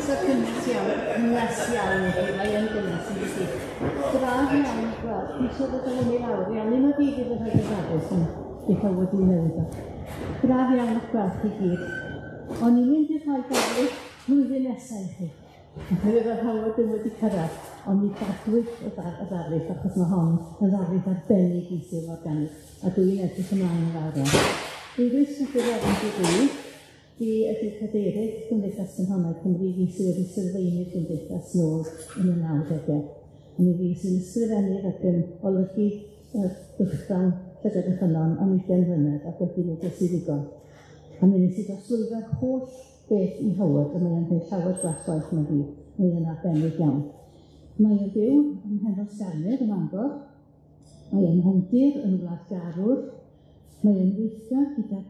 Croeso cynnes iawn, cynnes iawn i chi, mae yn gynnes yn dydi? Braf iawn i'ch gweld. Dwi eisiau dod â hwn i lawr, iawn, un o fi fydd yn rhoi y yn eitha wedi newid o. Braf iawn i'ch gweld chi gyd. O'n i'n mynd i rhoi darlith blwyddyn nesaf i chi. Oherwydd yr Howard ddim wedi cyrraedd, ond mi gadwyd y y ddarlith achos mae hon yn ddarlith arbennig i Sir Forgannwg, a dwi'n edrych ymlaen yn fawr iawn. Dwi'n rwy'n yn dwi. Fi ydy cadeirydd Cymdeithas Ffynhonnau Cymru, fi sydd wedi sylfaenu'r Gymdeithas nôl yn y 90au. Mi fi sy'n ysgrifennu ac yn olygu y cylchgrawn Llygad y Ffynnon am 20 mlynedd ac wedi gwneud dros i ddigon. A mi wnes i drosglwyddo'r holl beth i Howard, a mae o'n gwneud llawer gwell gwaith na fi. Mae o'n arbennig iawn. Mae o'n byw ym Mhenrhos ym Mangor. Mae o'n awdur yn wladgarwr. Mae o'n weithio gyda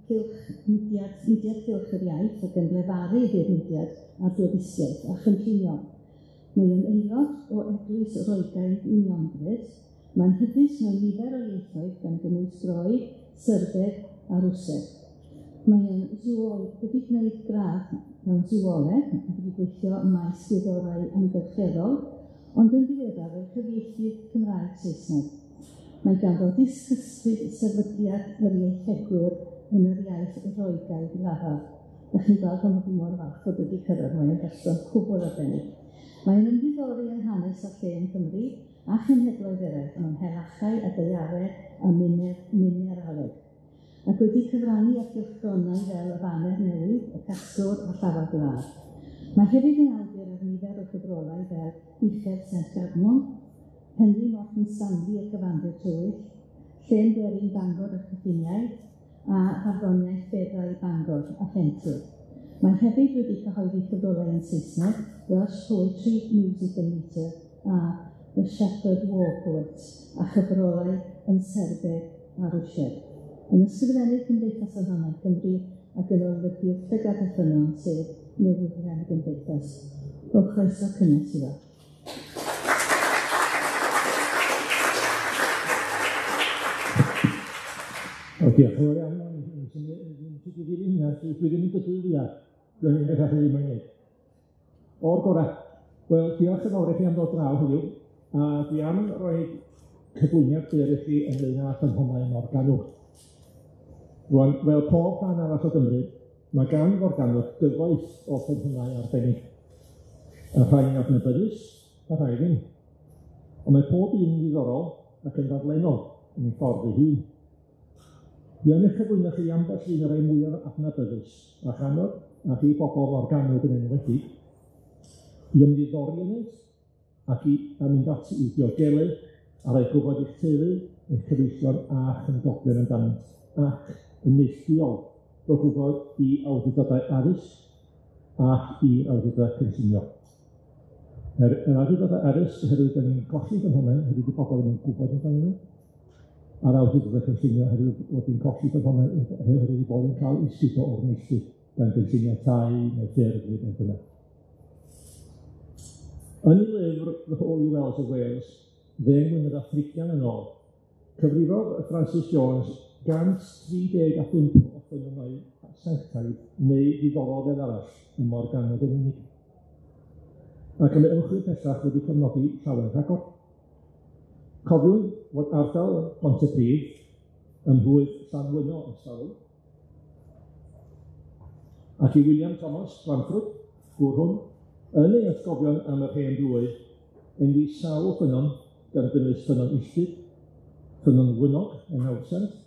cylch mudiad, mudiad cylch yr iaith ac yn lefaru i'r mudiad ar dwristiaeth a chynllunio. Mae o'n aelod o Eglwys Roegaidd Uniongred. Mae'n hyddysg mewn nifer o ieithoedd gan gynnwys Groeg, Syrbeg a Rwseg. Mae o'n wedi gwneud gradd mewn zooleg ac wedi gweithio ym maes gwyddorau amgylcheddol, ond yn ddiweddar fel cyfieithydd Cymraeg Saesneg. Mae ganddo ddisgysgwydd sefydliad yr ieithegwyr yn yr iaith Roegaidd lafar. Dach chi'n gweld pan fi mor falch bod wedi cyrraedd, mae'n berson cwbl arbennig. Mae'n ymddiddori yn hanes a llên Cymru a chenhedloedd eraill mewn helachau a daeareg a mineraleg, ac wedi cyfrannu at gylchgronau fel y Faner Newydd, y Casglwr a Llafar Gwlad. Mae hefyd yn awdur ar nifer o gyfrolau fel Uchel Saint Garmon, Henry Morton Stanley y Cyfandir Tywyll, Llên Gwerin Bangor a Cyffiniau, a Farddoniaeth Beddau Bangor a Phentir. Mae hefyd wedi cyhoeddi cyfrolau yn Saesneg, Welsh Poetry, Music and Metre, a The Shepherd War Poets, a chyfrolau yn Serbeg a Rwsieg. Yn ysgrifennydd Cymdeithas Ffynhonnau Cymru ac yn olygydd Llygad y Ffynnon, sef newyddion y Gymdeithas. O chroeso cynnes iddo. O, diolch yn fawr iawn. Ti 'di dilyn hynna, dwi ddim yn dydw i dwi'n un beth allai ddim ei wneud. O'r gorau. Wel, diolch yn fawr i chi am ddod draw heddiw, a dwi am roi cyflwyniad byr i chi ynglyn â ffynhonnau Morgannwg. Rŵan, fel pob rhan arall o Gymru, mae gan Forgannwg gyfoeth o ffynhonnau arbennig. Y rhai yn adnabyddus, a rhai ddim. Ond mae pob un yn ddiddorol ac yn ddadlennol yn ei ffordd ei hun. Dwi am eich cyflwyno chi ambell un o'r rhai mwyaf adnabyddus, a chanod a chi bobl Morgannwg yn enwedig, i ymddiddori ynynt ac i a mynd ati i diogelu a rhoi gwybod i'ch teulu, eich cyfeillion a chymdogion amdanynt, ac yn neilltuol rhoi gwybod i awdurdodau addysg ac i awdurdodau cynllunio. Yr awdurdodau addysg, oherwydd 'dan ni'n colli ffynhonnau, oherwydd dyw pobl ddim yn gwybod amdanyn nhw, a'r awdurdodau cynllunio oherwydd bod ni'n colli ffynhonnau oherwydd eu bod yn cael eu sgubo o'r neilltu gan gynlluniau tai neu ffyrdd neu beth bynnag. Yn ei lyfr The Holy Wells of Wales, 10 mlynedd a thrigian yn ôl, cyfrifodd Francis Jones 135 o ffynhonnau sanctaidd neu ddiddorol fel arall ym Morgannwg yn unig. Ac mae ymchwil pellach wedi cofnodi llawer rhagor. Cofiwn fod ardal Pontypridd ym mhlwyf Llanwynno ers talwm, ac i William Thomas Glanffrwd, gŵr hwn, yn ei atgofion am yr hen blwyf, enwi sawl ffynnon, gan gynnwys ffynnon Illtyd, ffynnon Wynog yn Nawddsant,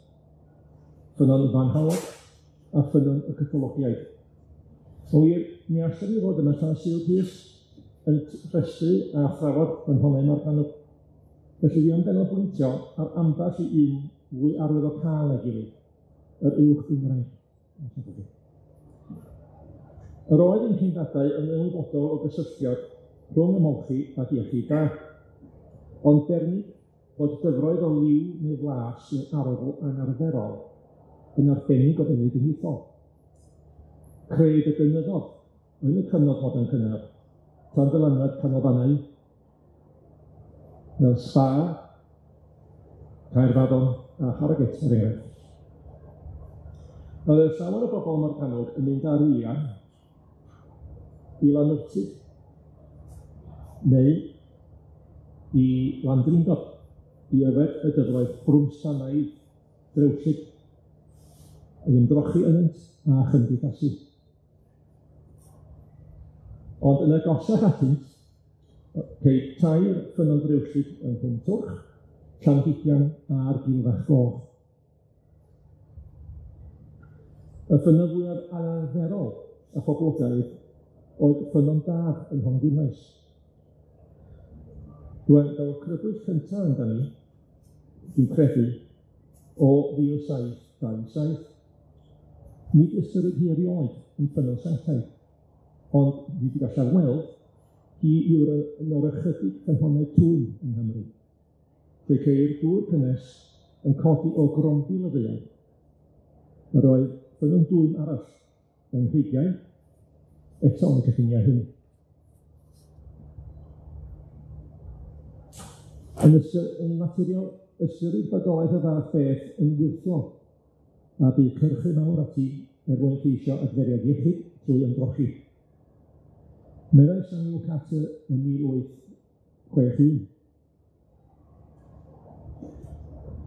ffynnon Fanhalog, a ffynnon y Cyffologiaid. O wir, mi allwn ni fod yma tan Sul Pys yn rhestru a thrafod ffynhonnau Morgannwg. Felly fi am ganolbwyntio ar ambell i un fwy arwyddocaol na'i gilydd, yr uwch Gymraeg. Yr oedd ein cyndadau yn ymwybodol o gysylltiad rhwng ymolchi ac iechyd da, ond bernid bod dyfroedd o liw neu flas neu arogl anarferol yn arbennig o feddyginiaethol. Cred y gynyddodd yn y cyfnod modern cynnar, tan ddylanwad canolfannau fel Spa, Caerfaddon a Harrogate, er enghraifft. Roedd llawer o bobl Morgannwg yn mynd ar wyliau I Lanwrtyd, neu i Landrindod, i yfed y dyfroedd brwmstanaidd drewllyd, i ymdrochi ynynt a chymdeithasu. Ond yn agosach atynt, ceir tair ffynnon drewllyd yng Nghwm Twrch, Llangugian a'r Gilfach Goch. Y ffynnon fwyaf anarferol a phoblogaidd oedd Ffynnon Daf yng Nghongwynlais. Rwan, daw'r crybwyll cynta amdani, dwi'n credu, o 1727. Nid ystyrid hi erioed yn ffynnon sanctaidd, ond hyd y gallaf weld, hi yw'r un o'r ychydig ffynhonnau twym yng Nghymru, lle ceir dŵr cynnes yn codi o grombil y ddaear. Yr oedd ffynnon dwym arall yng Nghreigiau, eto yn y cyffiniau hyn. Yn naturiol, ystyrid bodolaeth y fath beth yn wyrthiol, a bu cyrchu mawr ati er mwyn ceisio adferiad iechyd trwy ymdrochi. Meddai Samuel Carter yn 1861.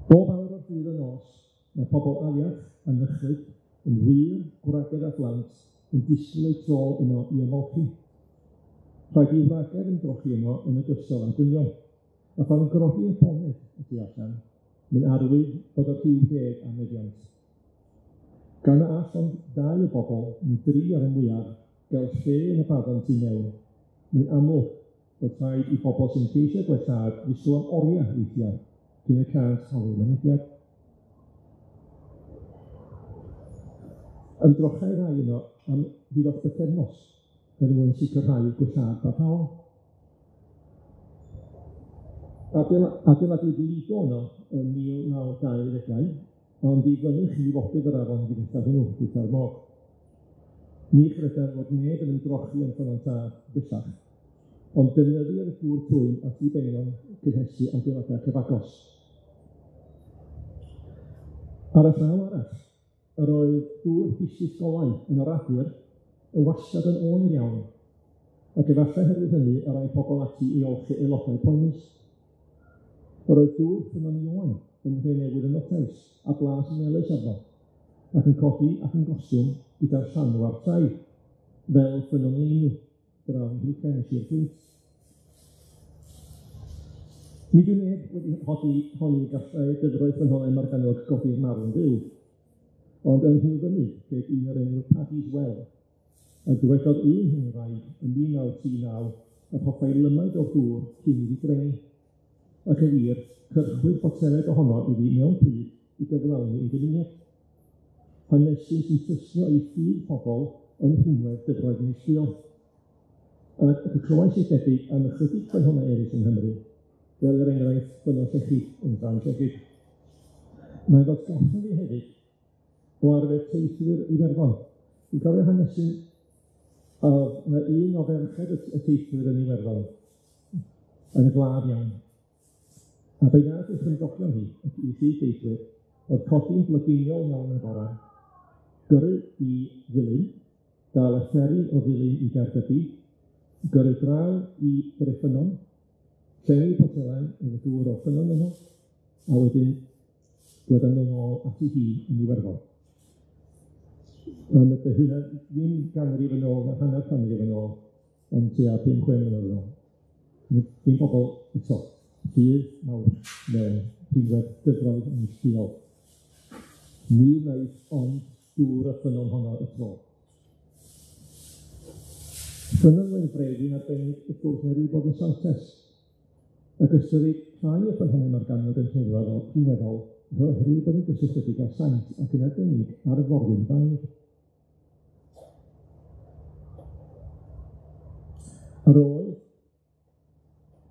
Bob awr o'r dydd a nos, mae pobl afiach a nychlyd yn wir, gwragedd a phlant yn disgwyl eu tro yno i ymolchi. Rhaid i wragedd ymdrochi yno yn ogystal â dynion, a phan grogi y bonedd y tu allan, mae'n arwydd bod o'r rhyw deg a meddiant. Gan na all ond dau o bobl, neu dri ar y mwyaf, gael lle yn y baddon tu mewn, mae'n amlwg bod rhaid i bobl sy'n ceisio gwellhad ddisgwyl am oriau weithiau cyn y cânt hawl mynediad. Ymdrochai rhai yno am hyd at bythefnos er mwyn sicrhau gwellhad parhaol. Adeiladwyd Lido yno ym 1920au, ond i fyny llifogydd yr afon ddiwethaf hwnnw, gweitha'r môr. Ni chredaf fod neb yn ymdrochi yn Ffynnon Taf bellach, ond defnyddir y dŵr twym at ddibenion cynhesu adeiladau cyfagos. Ar y llaw arall, yr oedd dŵr pisyll golau yn yr Radur yn wastad yn oer iawn, ac efallai herwydd hynny yr ai pobl ati i olchi aelodau poenus. Yr oedd dŵr Ffynnon Ioan yn Nhrenewydd yn Notais, a blas melys arno, ac yn codi ac yn gostwng gyda'r llanw a'r trai, fel Ffynnon Leinw, draw yn Rhythun yn Sir Fflint. Nid yw neb wedi honni gallai dyfroedd ffynhonnau Morgannwg godi'r marw'n fyw, ond yng Nghilfynydd ceir un o'r enw Paddy's Well, a dywedodd un hen wraig yn 1939 yr hoffai lymaid o'r dŵr cyn iddi dreni, ac yn wir, cyrchwyd boteled ohono iddi mewn pryd i gyflawni ei dymuniad. Hanesyn sy'n tystio i ffydd pobl yn rhinwedd dyfroedd neilltuol. Ac y clywais ei debyg am ychydig ffynhonnau eraill yng Nghymru, fel er enghraifft Ffynnon Llechi yn Llan Llechi. Mae'n ddatgoffa fi hefyd o arfer teithwyr Iwerddon. Dwi'n cofio hanesyn oedd 'na un o ferched y teithwyr yn Iwerddon, yn y gwlad iawn. A be nath ei chymdogion hi, i chyd-deithwyr, oedd codi'n blygeiniol iawn yn bora, gyrru i Ddulyn, dal y fferi o Ddulyn i Gaergybi, gyrru draw i Dreffynnon, llenwi potelau efo dŵr o'r ffynnon yno, a wedyn dod â nhw nôl ati hi yn Iwerddon. Ond ydy hynna ddim ganrif yn ôl, na hanner canrif yn ôl, ond tua 5-6 mlynedd yn ôl. Dim bobl eto, ffydd mawr mewn rhinwedd dyfroedd neilltuol. Ni wnaeth ond dŵr y ffynnon honno y tro. Ffynnon Wenfrefi'n arbennig wrth gwrs oherwydd bod yn santes, ac ystyrid rhai o ffynhonnau Morgannwg yn rhinweddol oherwydd bod yn gysylltiedig â saint ac yn arbennig ar y forwyn fair. Yr oedd,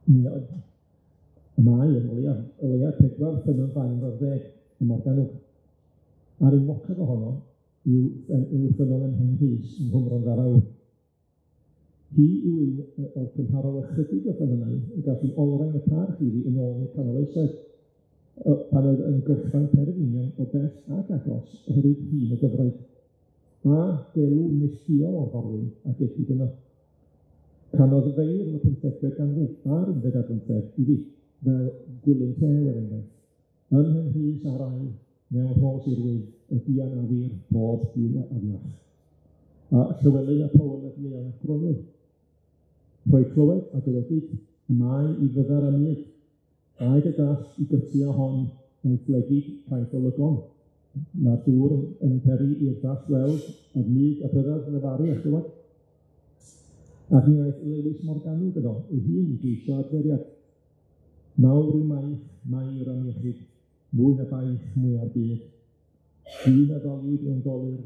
y mae yn o leia 4 ffynnon fair o'r ddeg ym Morgannwg. A'r enwocaf ohono yw'r ffynnon ym Mhenrhys yng Nghwm Rhondda Fawr. Hi yw un o'r cymharol ychydig o ffynhonnau y gallwn olrhain y parch iddi yn ôl i'r canol oesoedd, pan oedd yn gyrchfan pererinion o bell ac agos oherwydd hyn y dyfroedd, a delw neilltuol o'r forwyn a gellir yno. Canodd feirdd y pymthegfed ganrif a'r unfed ar bymtheg iddi, fel Gwilym Tew er enghraifft, ym Mhenrhys a'r ail mewn rhos irwydd y dian a wir bob dyn afiach. A Llywelyn a Powel ap Ieuan ap Gronwy. Rhoi clywed a dywedyd y mae i fyddar a myd, aed y dall i gytu hon o'i phlegid caiff olygon. Mae'r dŵr yn peri i'r dall weld a'r myd a byddar lefaru a chlywed. Ac mi aeth Lewis Morgannwg yno ei hun i geisio adferiad. Mawr yw maich, mair am iechyd, mwy na baich mwya'r byd. Dyn a ddaliwyd mewn dolur,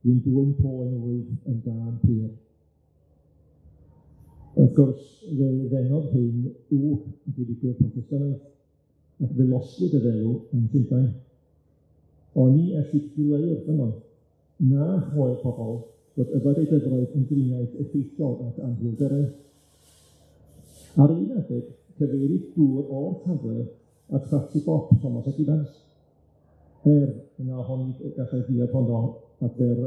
dyn dwyn poen oedd yn dân pur. Wrth gwrs, fe ddenodd hyn wg y diwygwyr Protestannaidd, ac fe losgwyd y ddelw yn Llundain. Oni ellid dileu'r ffynnon, na choel pobl bod yfed eu dyfroedd yn driniaeth effeithiol at anhwylderau. Ar un adeg, cyfeirid dŵr o'r tafle at Ffatri Bop Thomas ac Evans, er na honid y gallai ddiod honno adfer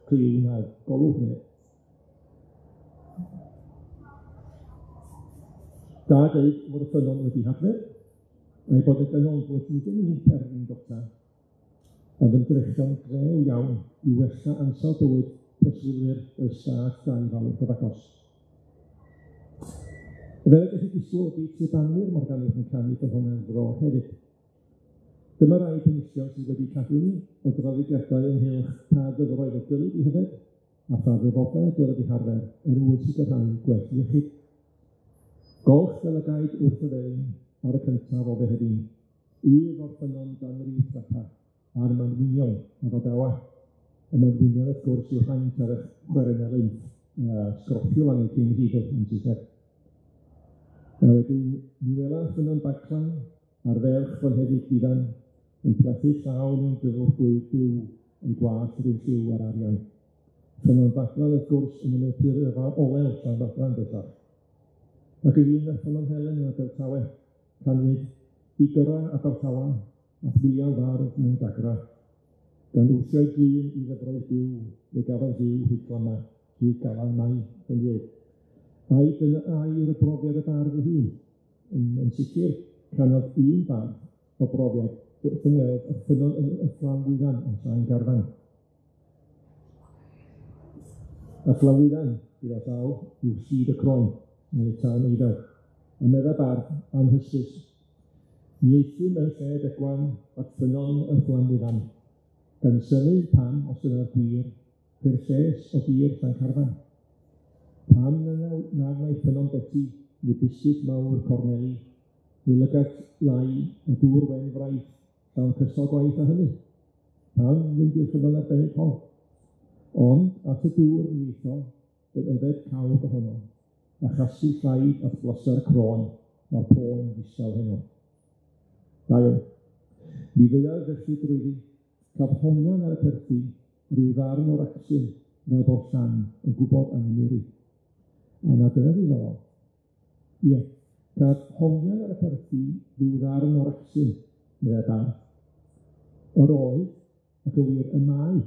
clyw na golwg neb. Da deud fod y ffynnon wedi hadfer, a'i bod yn ganolbwynt nid yn unig perygl dota, ond ymdrechion grew iawn i wella ansawdd bywyd preswylwyr y stad dai fawr gyfagos. Fel y gellid disgwyl, bu trydanwyr Morgannwg yn canu ffynhonnau'r fro hefyd. Dyma rai penillion sydd wedi cadw ni o draddodiadau ynghylch pa ddyfroedd y dylid eu hyfed a pha ddefodau y dylid eu harfer er mwyn sicrhau gwell iechyd. Golch fel y gaed wrth y felin ar y cyntaf o Fehefin, un o'r ffynnon dan ryw trapa a'r Manwynion a Fadawa. Y Manwynion wrth gwrs yw'r haint ar y chweryn lymff, sgroffiol neu King Heath yn Saesneg. A wedyn mi wela ffynnon Baglan a'r ferch fonheddig diddan yn plethu llaw mewn dyfwr bwyd byw yn gwallt yr un lliw a'r arian. Ffynnon Baglan wrth gwrs yn ymyl pur olew Llanfaglan bellach. Ac yr un â Ffynnon Helen yn Abertawe, canwyd i gyrra Abertawe a William farw mewn dagra, gan wthio'i glun i ddyfroedd byw, fe gafodd Dduw hyd lama, hyd galan mai yn fyw. Ai dyna air y brofiad y bardd ei hun? Yn sicr, canodd un bardd o brofiad wrth ymweld â ffynnon yn y Fflamwyddan yn Llangarfan. Y Fflamwyddan, gyda llaw, yw hyd y croen, neu tân eiddew. A medda bardd anhysbys, mi euthum yn lled egwan at ffynnon y Fflamwyddan, gan synnu pam, os dyna'r gwir, ceir lles o dir Llancarfan. Pam na wnaeth ffynnon Beti, neu bysys mawr Corneli, neu lygad lai y dŵr wen fraith, llawn cystal gwaith â hynny? Pam fynd i'r ffynnon arbennig hon? Ond at y dŵr mi aethom, fe yfed cawg ohono, a chasglu llaid at blasa'r croen, mae'r poen yn ddistaw heno. Da iawn. Mi ddeuaf felly drwyddi, caf hongian ar y perthi ryw ddarn o'r acsyn fel bod Llan yn gwybod am y miri. A na dyna ddiddorol. Ie, caf hongian ar y perthi ryw ddarn o'r acsyn, meddai bardd. Yr oedd, ac y wir y mae,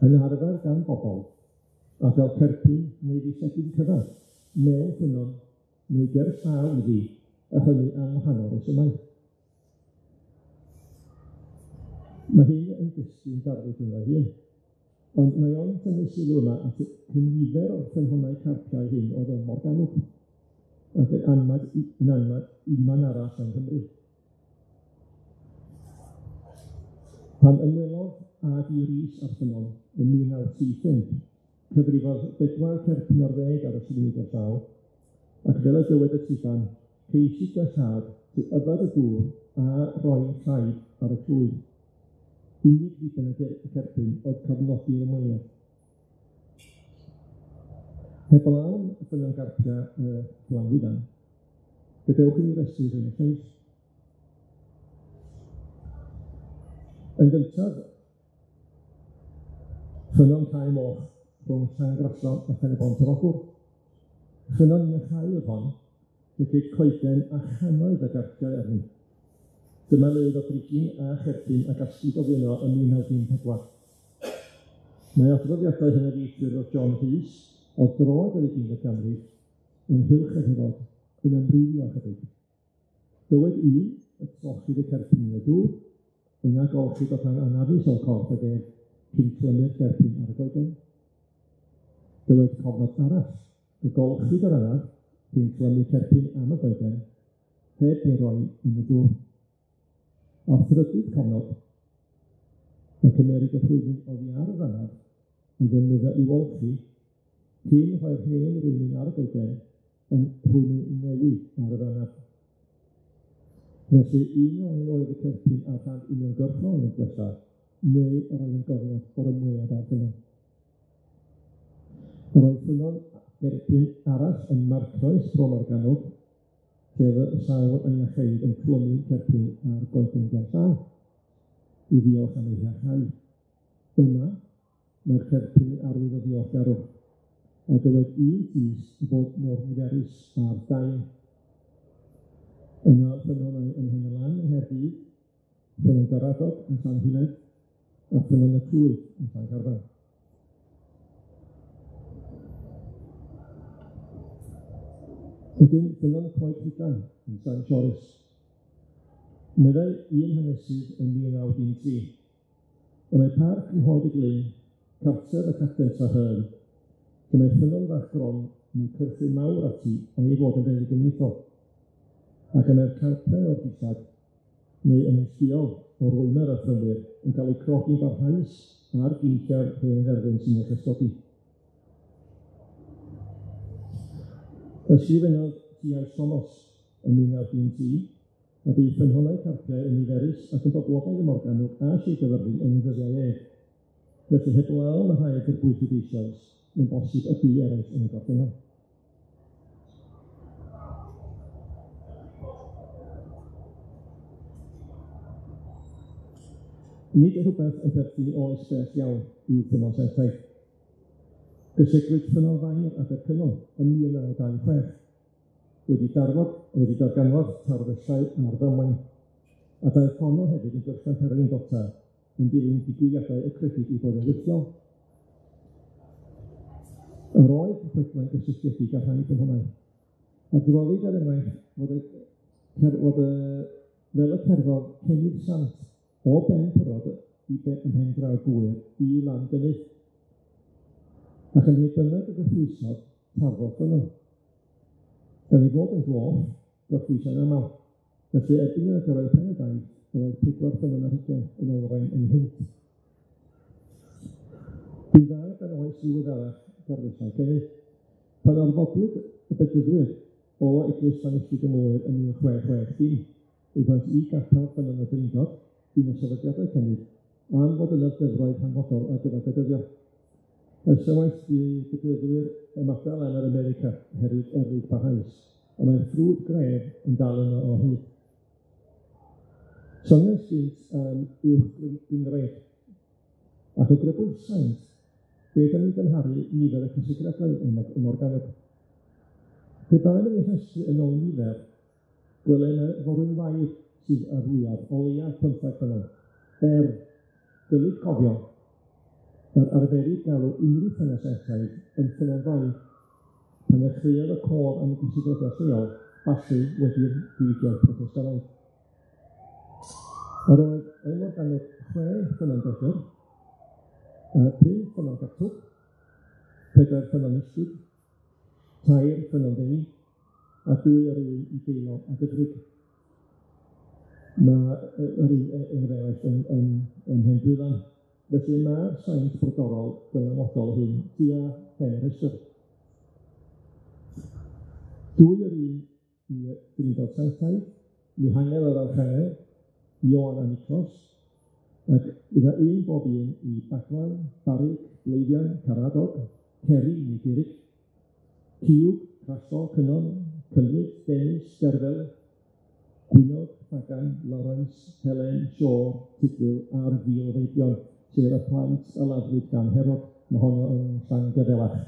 yn arfer gan bobl adael cerpyn neu ddisebyn cyfan mewn ffynnon neu ger llaw iddi, a hynny am wahanol resymau. Mae hyn yn destun darlith ynddo ei hun, ond mae o'n tynnu sylw yma at y cynifer o'r ffynhonnau carpiau hyn oedd yn Morgannwg, ac yn anmad unman arall yng Nghymru. Pan ymwelodd A.D. Rees â'r ffynnon yn 1935, cyfrifodd 4 cerpyn ar ddeg ar y swig ar llaw, ac fel y dywed y triban, ceisi gwellhad trwy yfed y dŵr a rhoi llaid ar y llwy. Unig ddiben y cerpyn oedd cofnodi'r ymweliad. Heblaw ffynnon garpia y Fflamwyddan, gadewch i ni restru rhai o'r lleill. Yn gyntaf, ffynnon Cae Moch rhwng Llangraslon a Phen-y-bont yr Ogwr. Ffynnon iachau oedd hon, lle ceid coeden a channoedd o garpiau arni. Dyma leydd o brigyn a cherpyn a gasglwyd oddi yno yn 1914. Mae adroddiadau hynafiaethwyr o John Rhys o droed yr ugeinfed ganrif ynghylch y rhyfel yn amrywio ychydig. Dywed un y trochid y cerpyn yn y dŵr, yna golchid o rhan anafus o'r corff ag ef cyn clymu'r cerpyn ar y goeden. Dywed cofnod arall y golchid yr anaf cyn clymu cerpyn am y goeden, heb ei roi yn y dŵr. A thrydydd cofnod, y cymeryd y rhwymyn oddi ar yr anaf i ddefnyddio i wolchi, cyn rhoi'r hen rwymyn ar y goeden yn rhwymyn newydd ar yr anaf. Felly, un o oedd y cerpyn a'r rhan uniongyrchol yn y gwella, neu yr oedd yn gofnod o'r ymweliad â'r ffynnon. Yr oedd ffynnon gerbyn arall yn Marcroes, Bro Morgannwg, lle oedd y sawl yn iacheid yn clymu cerpyn ar goeden gerllaw i ddiolch am ei hiachau. Yma, mae'r cerpyn yn arwydd o ddiolchgarwch, a dywed un llys i fod mor niferus â'r dail. Yna ffynnon ym Mhen-y-lan yng Nghaerdydd, ffynnon Garadog yn Llanhiledd, a ffynnon y Clwyd yn Llancarfan. Wedyn ffynnon Coed Rhugan yn San Siorus. Meddai un hanesydd yn 1913, y mae parc yng Nghoed y Glyn, cartref y capten Traherne, lle mae ffynnon fach gron mewn cyrchu mawr ati am ei fod yn feddyginiaethol, ac y mae'r carpau o'r dillad neu yn neilltuol o rwymau'r athrylwyr yn cael eu crogi'n barhaus ar geinciau'r hen dderfyn sy'n ei chysgodi. Ysgrifennodd T.I. Thomas yn 1913 a bu ffynhonnau carpiau yn niferus ac yn boblogaidd ym Morgannwg a Sir Gaerfyrddin yn ei ddyddiau ef. Felly heblaw am y rhai a grybwyllwyd eisoes, mae'n bosib y bu eraill yn y gorffennol. Nid rhywbeth yn perthyn i oes bell iawn yw ffynnon sanctaidd. Gysegrwyd ffynnon Fair Abercynon yn 1926, wedi darfod, wedi darganfod tarddyllau ar ddamwain, a daeth honno hefyd yn gyrchfan pererindota yn dilyn digwyddiadau y credid i bod yn wyrthiol. Yr oedd y chwedlau'n gysylltiedig â rhai ffynhonnau. Adroddid er enghraifft fod y, fod y, fel y cerddodd Cennydd Sant o ben Pyrod i ym mhen draw Gŵyr i lan Gynydd. Ac ym mhe bynnag y gorffwysodd, tarddodd ffynnon. Gan ei fod yn gloff, gorffwyso'n aml. Felly erbyn iddo gyrraedd pen y daith, yr oedd 24 ffynnon ar hugain yn olrhain ei hynt. Bu'n dda gan oes ddiweddarach darlithiau Cennydd. Pan orfodwyd y Bedyddwyr o Eglwys Llanilltud yng Ngŵyr yn 1660, aethant i gapel Ffynnon y Drindod, un o sefydliadau Cennydd, am fod yno dyfroedd hanfodol ar gyfer bedyddio. Ysywaeth bu bedyddwyr ymadael â yr America oherwydd erlid parhaus, a mae'r ffrwd gref yn dal yno o hyd. Soniais gynt am uwch gynghrair, ac o grybwyll saint, beth am i gymharu nifer y cysigradau yn Morgannwg? Pe baem yn ei rhestru yn ôl nifer, gwelem y forwyn fair sydd ar fwyaf, o leiaf 15 ffynnon. Er, dylid cofio, yr arferid galw unrhyw ffynnon sanctaidd yn ffynnon fair, pan ddechreuodd y cof am y cysigradau lleol basu wedi'r diwygiad Protestannaidd. Yr oedd yn Morgannwg 6 ffynnon Bedr, 5 ffynnon Gatwg, 4 ffynnon Illtyd, 3 ffynnon Ddewi, a 2 ar un i Deilo a Dyfrig. Mae yr un eraill yn Mhen Dwylan. Felly mae'r saint brodorol dylanwadol hyn tua pen y rhestr. 2 ar un i Drindod Sanctaidd, Mihangel yr Archangel, Ioan a Nicos, ac idda un bob un i Baglan, Barug, Bleifian, Caradog, Ceri neu Gurig, Ciwg, Craso, Cynon, Cynwyd, Dennis, Derfel, Gwynog, Fagan, Lawrence, Helen, Siôr, Tudful a'r Fil Feibion, sef y plant a laddwyd gan Herod, mae honno yn Llangyfelach.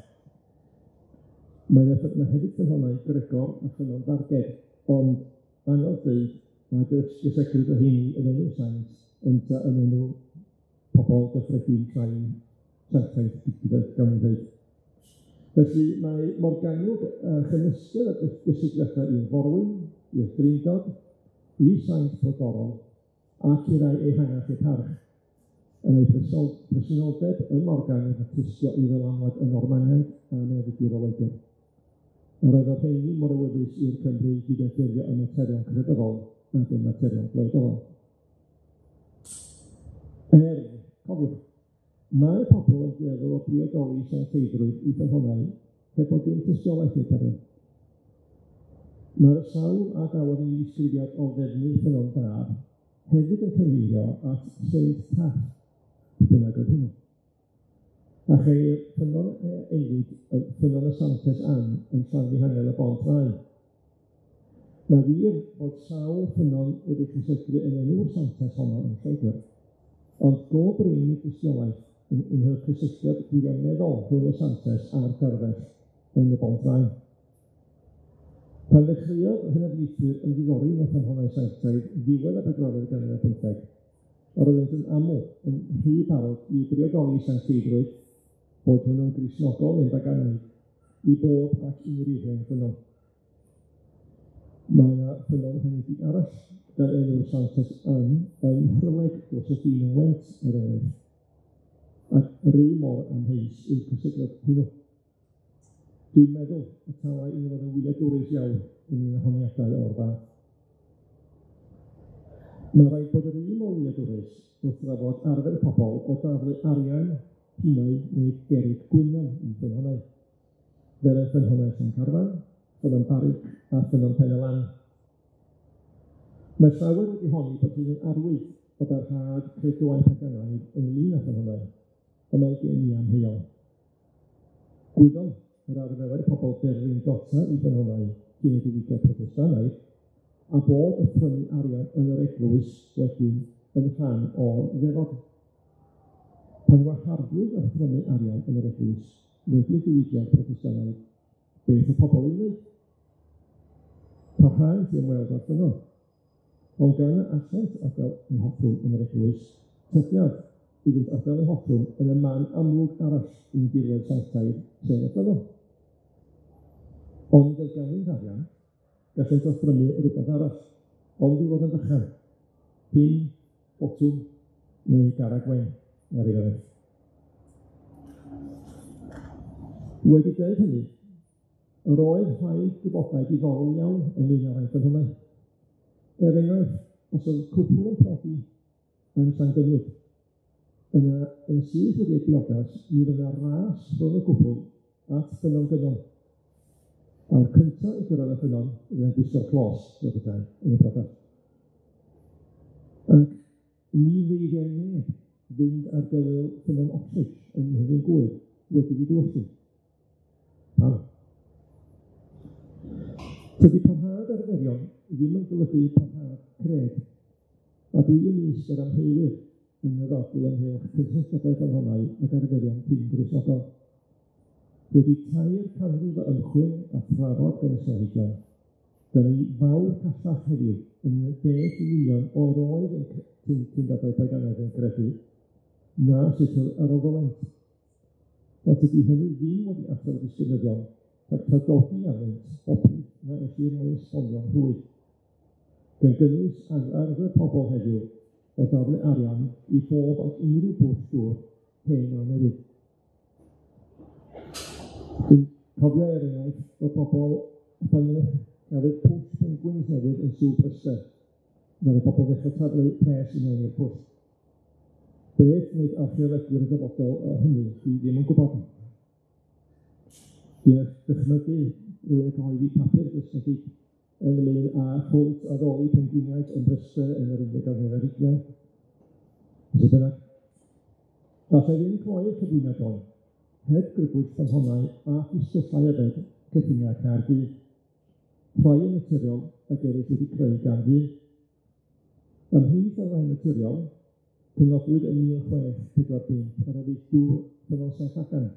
Mae hefyd ffynhonnau Gregor a ffynnon Darged, ond anodd dweud mae gysegrwyd o rheini yn enw saint ynta yn enw pobl gyffredin llai sanctaidd, gawn ni ddeud. Felly mae Morgannwg chymysgedd y gysylltiadau i'r Forwyn, i'r Drindod, i Saint Brodorol, ac i rai ehangach eu parch. Yn ei presenoldeb ym Morgannwg yn tystio i ddylanwad y Normaniaid a meddygwyr o Loegr. Yr oedd y rheini mor awyddus i'r Cymry gydymffurfio ym materion crefyddol nag ym materion gwleidyddol. Er, cofiwch, mae pobl yn dueddol o briodoli sancteiddrwydd i ffynhonnau heb bod dim tystiolaeth i'r perwyl. Mae'r sawl a gafodd ei ddisgrifiad o ddefnydd ffynnon Daf hefyd yn cyfeirio at Saint Taff, pwy bynnag oedd hwnnw. A cheir ffynnon Eilid, ffynnon y Santes Anne yn Llanfihangel y Bont Faen. Mae'n wir bod sawl ffynnon wedi cysegru yn enw'r Santes honno yn Lloegr, ond go brin yw'r dystiolaeth ynghylch cysylltiad gwirioneddol rhwng y Santes a'r darddell yn y Bont Faen. Pan ddechreuodd hynafiaethwyr ymddiddori mewn ffynhonnau sanctaidd ddiwedd y bedwaredd ganrif ar bymtheg, yr oeddent yn aml yn rhy barod i briodoli sancteiddrwydd, boed hwnnw'n Gristnogol neu'n baganaidd, i bob ac unrhyw hen ffynnon. Mae yna ffynnon hynedig arall dan enw'r Santes Anne yn Nhryleg dros y ffin yng Ngwent, er enghraifft, ac yr un mor amheus yw'r cysylltiad hwnnw. Dwi'n meddwl y tawai iddo fod yn wyliadwrus iawn ynglyn â honiadau o'r fath. Mae'n rhaid bod yr un mor wyliadwrus wrth drafod arfer pobl o daflu arian, pinnau neu gerrig gwynion i ffynhonnau, fel y ffynhonnau Llancarfan, Ffynnon Barrick a Ffynnon Pen y Lan. Mae llawer wedi honni bod hyn yn arwydd o barhad credoau paganaidd ynglyn â ffynhonnau, ond mae gen i amheuon. Gwyddom yr arferai pobl bererindota i ffynhonnau cyn y diwygiad Protestannaidd, a bod y prynu arian yn yr eglwys wedyn yn rhan o'r ddefod. Pan waharddwyd y prynu arian yn yr eglwys wedi'r diwygiad Protestannaidd, beth oedd pobl ei wneud? Parhaent i ymweld â'r ffynnon, ond gan na allent adael eu hoffrwm yn yr eglwys, tybiaf iddynt adael eu hoffrwm yn y man amlwg arall yn dirwedd sanctaidd, sef y ffynnon. Ond oedd ganddynt arian, gallent offrymu rhywbeth arall, ond i fod yn fychan, pin, botwm neu garreg wen, er enghraifft. Wedi dweud hynny, yr oedd rhai gwybodaeth diddorol iawn ynglyn â rhai ffynhonnau. Er enghraifft, os oedd cwpl yn prodi yn Llangynwyd, yna yn syth wedi'r briodas, mi fydda ras rhwng y cwpl at Ffynnon Gynon. A'r cyntaf i gyrraedd y ffynnon fyddai'n gwisgo'r clos, fel petai, yn y briodas. Ac ni feiddiai neb fynd ar gyfyl Ffynnon Oxwich yn Nhyddyn Gŵyr wedi iddi dywyllu. Pam? Tydi parhad arferion ddim yn golygu parhad cred, a dwi ymysg yr amheuwyr yn y ddadl ynghylch cysylltiadau ffynhonnau ag arferion cyn-Gristnogol. Wedi 3 canrif o ymchwil a thrafod gan ysgolheigion, 'dan ni fawr callach heddiw yn beth yn union o'r oedd ein cyn-cyn-dadau paganaidd yn credu, na sut yr oddolent. Ond tydi hynny ddim wedi atal y disgynyddion rhag traddodi arnynt bopeth na ellir mo'i esbonio'n rhwydd, gan gynnwys arfer pobl heddiw o daflu arian i bob ac unrhyw bwll dŵr hen a newydd. Dwi'n cofio er enghraifft bod pobl pan gafwyd pwll pengwins newydd yn Sŵ Bryste, nath pobl ddechrau taflu pres i mewn i'r pwll. Beth wneud archeolegwyr y dyfodol o hynny, dwi ddim yn gwybod. Dwi'n dychmygu rhywun yn cyhoeddi papur dysgedig ynglyn â chwlt addoli pengwiniaid yn Bryste yn yr unfed ganrif ar hugain. Sut bynnag. Alla i ddim cloi'r cyflwyniad hwn heb grybwyll ffynhonnau a phistyllau yfed cyffiniau Caerdydd. Rhai yn naturiol ac eraill wedi creu gan ddyn. Ymhlith y rhai naturiol, penodwyd yn 1645 yr efydd dŵr Ffynnon Sain Ffagan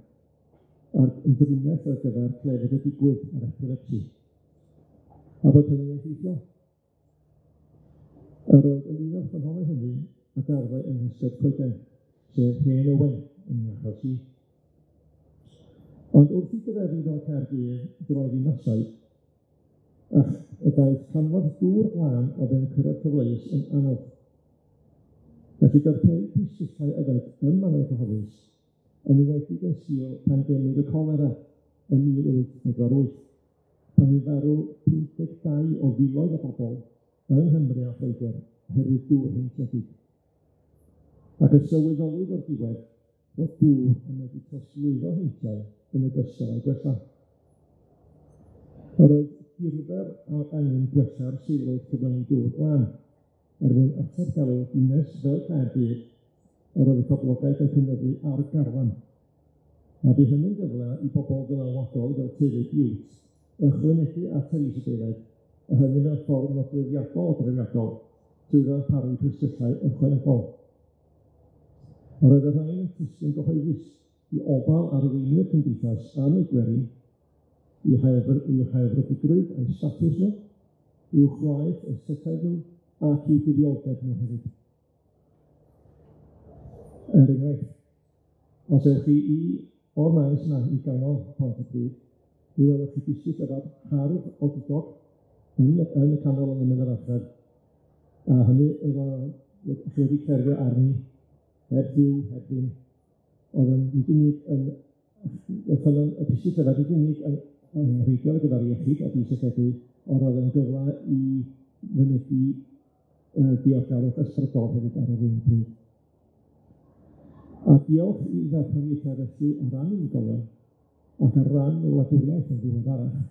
a'r ymdriniaeth ar gyfer clefyd y digwydd a'r epilepsi, a bod hynny'n effeithiol. Yr oedd yn un o'r ffynhonnau hynny a darddai yng nghysgod coeden, sef Hen Owen yn ei achos hi. Ond wrth i drefi fel Caerdydd droi ddinasoedd, a y daeth canfod dŵr glân o fewn cyrraedd cyfleus yn anodd. Felly darperir pistyll yfed ym mannau cyhoeddus, yn enwedig yn sgil pandemig y colera ym 1848, pan fu farw 52 o filoedd o bobl yng Nghymru a Lloegr oherwydd dŵr heintiedig. Ac y sylweddolwyd o'r diwedd fod dŵr yn medru trosglwyddo heintiau yn ogystal â'u gwella. Yr oedd dirfer a angen gwella'r seilwaith cyflenwi dŵr glân er mwyn ateb galw dinas fel Caerdydd, yr oedd y poblogaeth yn cynyddu ar garlam. A bu hynny'n gyfle i bobl ddylanwadol fel teulu Bute ychwanegu at yr isadeiledd, a hynny mewn ffordd nodweddiadol o drefniadol, trwy ddarparu pwysyllau ychwanegol. Yr oedd y rhain yn tystio'n gyhoeddus i ofal arweinwyr cymdeithas am eu gwerin, i'w hailfrydigrwydd a'u statws nhw, i'w chwaeth esthetaidd nhw, ac i'w difrioldeb nhw hefyd. Er enghraifft, os ewch chi i o'r maes yma i ganol Pontypridd, mi welwch chi bistyll yfad hardd odidog yn y canol yn ymyl yr archnad, a hynny efo chi wedi cerfio arni, heb ddiw, heb ddim, oedd yn nid unig yn y ffynnon y pistyll yfad nid unig yn angenrheidiol ar gyfer iechyd a disasedu, ond oedd yn gyfle i fynegi diolchgarwch ysbrydol hefyd ar yr un pryd. A diolch i ddarpariaethau felly ar ran unigolion ac ar ran y wladwriaeth yn ddiweddarach,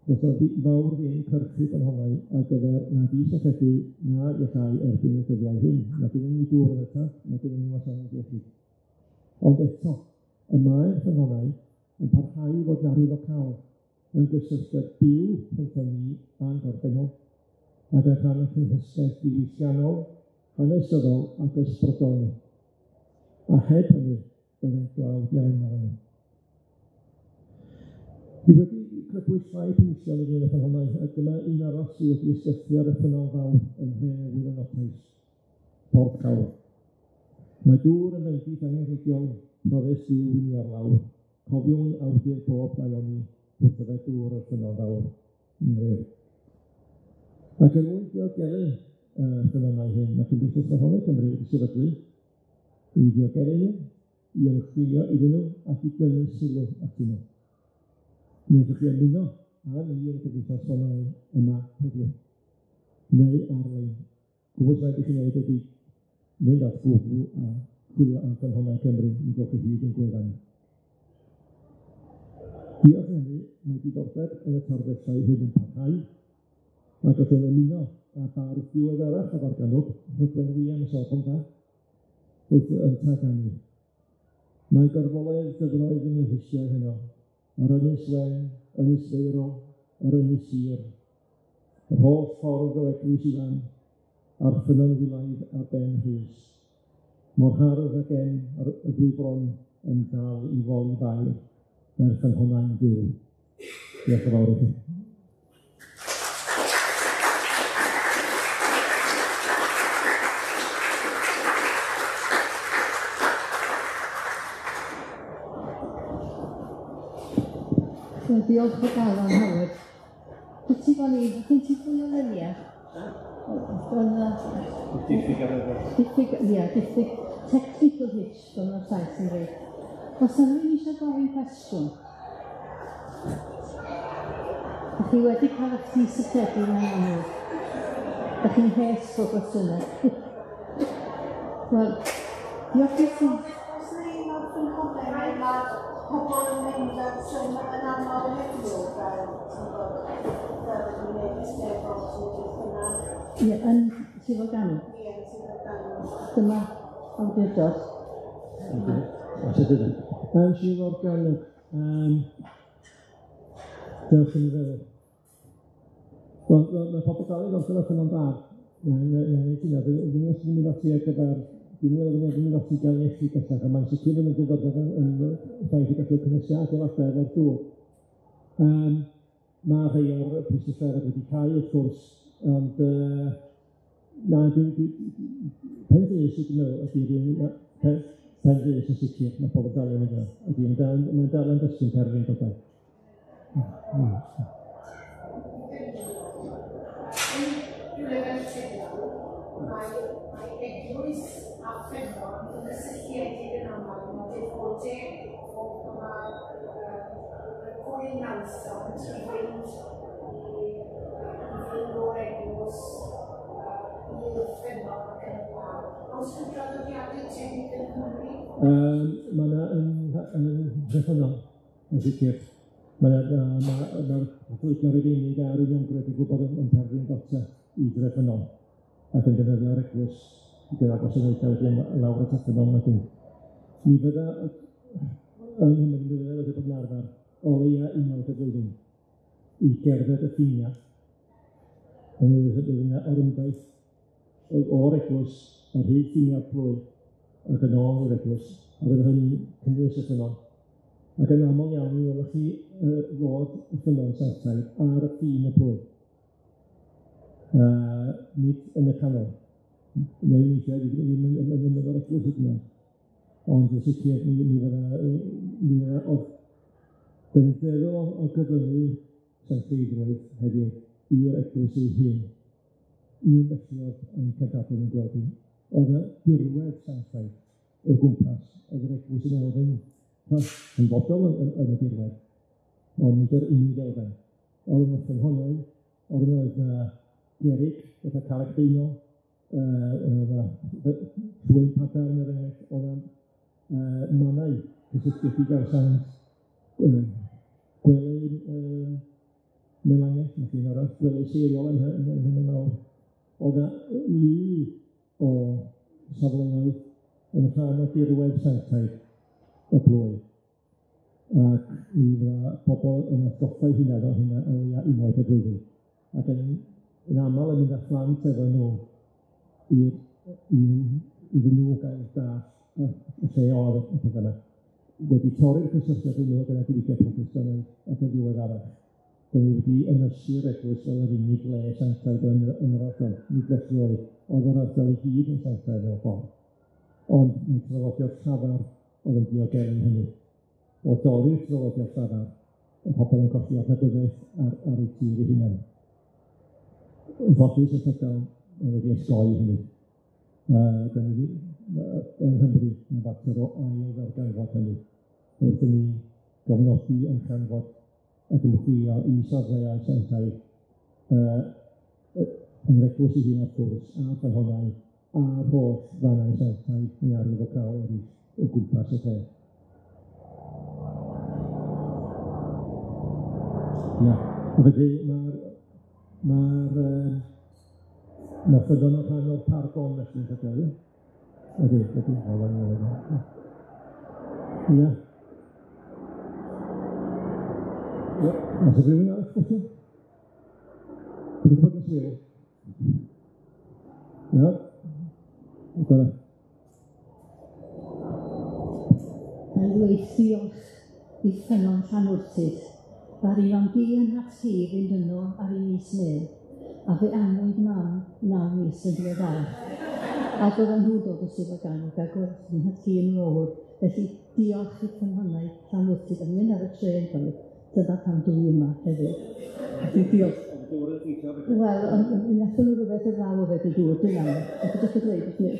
does 'na fawr ddim cyrchu ffynhonnau ar gyfer na disasedu na iachau erbyn y dyddiau hyn. Ma' gennyn ni dŵr yn y tanc, ma' gennyn ni wasanaeth iechyd. Ond eto, y mae'r ffynhonnau yn parhau i fod yn arwyddocaol yn gysylltiad byw rhwngthon ni a'n gorffennol, ac yn rhan o'n cynhysgaeth diwylliannol, hanesyddol ac ysbrydol ni. A heb hynny, byddai'n dlawd iawn arnon ni. Dwi wedi crybwyll rhai pwyntiau ynglyn â ffynhonnau, a dyma un arall sydd wedi ysgythru ar y ffynnon fawr yn Nhrenewydd yn Otais, Porthcawl. Mae dŵr yn fendith angenrheidiol, rhoddes Duw i ni ar lawr. Cofiwn awdur bob daioni wrth yfed dŵr o'r ffynnon fawr. Wir. Ac er mwyn diogelu y ffynhonnau hyn, mae Cymdeithas Ffynhonnau Cymru wedi sefydlu i ddiogelu nhw, i ymchwilio iddyn nhw ac i dynnu sylw atyn nhw. Mi allwch chi ymuno â ni yn y Gymdeithas Ffynhonnau yma heddiw, neu ar-lein. Gwbl sy'n rhaid i chi wneud ydy mynd at Google a chwilio am Ffynhonnau Cymru, mi gewch chi hyd i'n gwefan. Diolch i hynny, mae diddordeb yn y tarddellau hyn yn parhau, ac os yn ymuno â bardd diweddarach o Forgannwg, Rhydwen Williams o Rhondda, wrth yntau ganu. Mae gorfoledd dyfroedd yn nghrisiau heno, yr Ynys Wen, Ynys Feiro, yr Ynys Hir, yr holl ffordd o Eglwys Ifan, a'r ffynnon wylaidd ar ben Rhys. Mor hardd ag en ar y ddwy bron yn dal i foli fair, mae'r ffynhonnau'n fyw. Diolch yn fawr i chi. Wel, diolch o galon Howard. Piti bo' ni, gen ti fwy o lynia? Dyna... Diffyg arwyddo. Diffyg, ia, diffyg technical hitch, fel ma'r Sais yn dweud. O's 'na rywun eisiau gofyn cwestiwn? Dach chi wedi cael 'ych di-sylledu yn amlwg. Dach chi'n hesg o gwestiynau. Wel, diolch i chi. Oes 'na un o'r ffynhonnau 'na ma' pobl yn mynd at yn amal heddiw fel ti'n gwbod, fel ydyn ni'n neud efo beth bynnag? Ie, yn Sir Forgannwg. Ie, yn Sir Forgannwg. Dyma awdurdod. Os ydyn. Yn Sir Forgannwg, dewch i mi feddwl. Wel, mae pobl dal i ddod o'r ffynnon daf. Mae'n neud hynna, ddim os yn mynd ati ar gyfer, dwi'n meddwl bod yn mynd ati gael iechyd bellach, a mae'n sicr yn diddordeb yn y ffaith i gadw cynhesu adeiladau efo'r dŵr. Mae rhai o'r busnesau wedi cau, wrth gwrs, ond na, dwi'n pen dyn sydd dwi'n meddwl ydy'r un peth. Pen-rhys yn sicir, ma' pobol dal i fynd yna. Ydy, mae'n dal, mae'n dal yn destun pererindodau. Mae eglwys a ffynnon yn gysylltiedig yn aml, mae defodau o gwyl nawsant i fynd i fynd o'r eglwys i'r ffynnon ac yn y blaen. Oes yna draddodiadau tebyg yn Nghymru? Mae yna yn Nhreffynnon, yn sicr. Mae'r Catholigion Rufeinig a'r Uniongred yn gwybod yn pererindota i Dreffynnon ac yn defnyddio'r eglwys gyda gwasanaethau wedyn lawr at y ffynnon wedyn. Mi fydda yng Nghymru, mi fydda wedi bod yn arfer o leia unwaith y flwyddyn i gerdded y ffinia. Yn ymwneud yna orymdaith o'r eglwys ar hyd ffiniau'r plwy ac yn ôl i'r eglwys, a fydda hynny'n cynnwys y ffynnon. Ac yn aml iawn mi welwch chi fod y ffynnon sanctaidd ar y ffin y plwy. Nid yn y canol. Neu weithiau ddim yn yn yr eglwys hyd yn oed. Ond yn sicr mi fydda o'dd 'dan ni'n dueddol o gyfyngu sancteiddrwydd heddiw i'r eglwys ei hun. Un felly oedd yn cydnabod yn gweld hi, oedd y dirwedd sanctaidd o gwmpas, oedd yr eglwys yn elfen hanfodol yn y dirwedd, ond nid yr unig elfen. Oedd yna ffynhonnau, oedd yna gerrig, fatha carreg Beuno, oedd yna ddwyn padarn er enghraifft, oedd yna mannau cysylltiedig â'r saint, gwely Melangell, nath un arall, gwely Seiriol yn hynny mawr. Oedd yna lu o safleoedd yn rhan o dirwedd sanctaidd y plwy. Ac mi fydda pobol yn atgoffa eu hunan o hynna o leia unwaith y blwyddyn. Ac yn aml yn mynd â phlant efo nhw iddyn nhw gael dallt y lle oedd y peth yma. Wedi torri'r cysylltiad hwnnw gyda diwygiad Protestannaidd ac yn ddiweddarach. 'Dan ni wedi ynysu'r eglwys fel yr unig le sanctaidd yn yr ardal. Nid felly oedd yr ardal i gyd yn sanctaidd mewn ffordd. Ond mi traddodiad llafar oedd yn diogelu hynny. O dorri'r traddodiad llafar, y pobol yn colli adnabyddiaeth ar eu tir eu hunain. Yn ffodus y Llydaw wedi osgoi hynny. 'Dan ni yng Nghymru mae'n fater o ail ddarganfod hynny. Wrth i ni gofnodi yn canfod ac ymchwilio i safleoedd sanctaidd yn yr eglwys ei hun wrth gwrs, a'r ffynhonnau, a'r holl fannau sanctaidd neu arwyddocaol eraill o gwmpas y lle. Ia, a felly ma' ffynnon yn rhan o'r parc on felly yn Llydaw, ie? Ydy, ydy, Ia. Ia, o's 'na rywun arall gwestiwn? Wedi bod yn swil? Na? Gora. Ga i ddweud diolch i Ffynnon Llanwrtyd. Ddaru mam-gu yn nhad-cu fynd yno ar ei mis medd, a fe anwyd mam 9 mis yn ddiweddarach. Ac oedden nhw'n dod o Sir Forgannwg ac oedd nhad-cu yn löwr. Felly diolch i Ffynhonnau Llanwrtyd am mynd ar y trên fan hyn. Dyna pam dwi yma heddiw. Felly diolch. Wel, mi nathon nhw rywbeth heblaw yfed y dŵr, dwi'n meddwl. Felly jyst yn dweud wrth ni.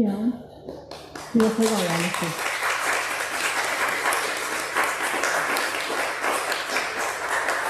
Iawn. Diolch o galon i chi.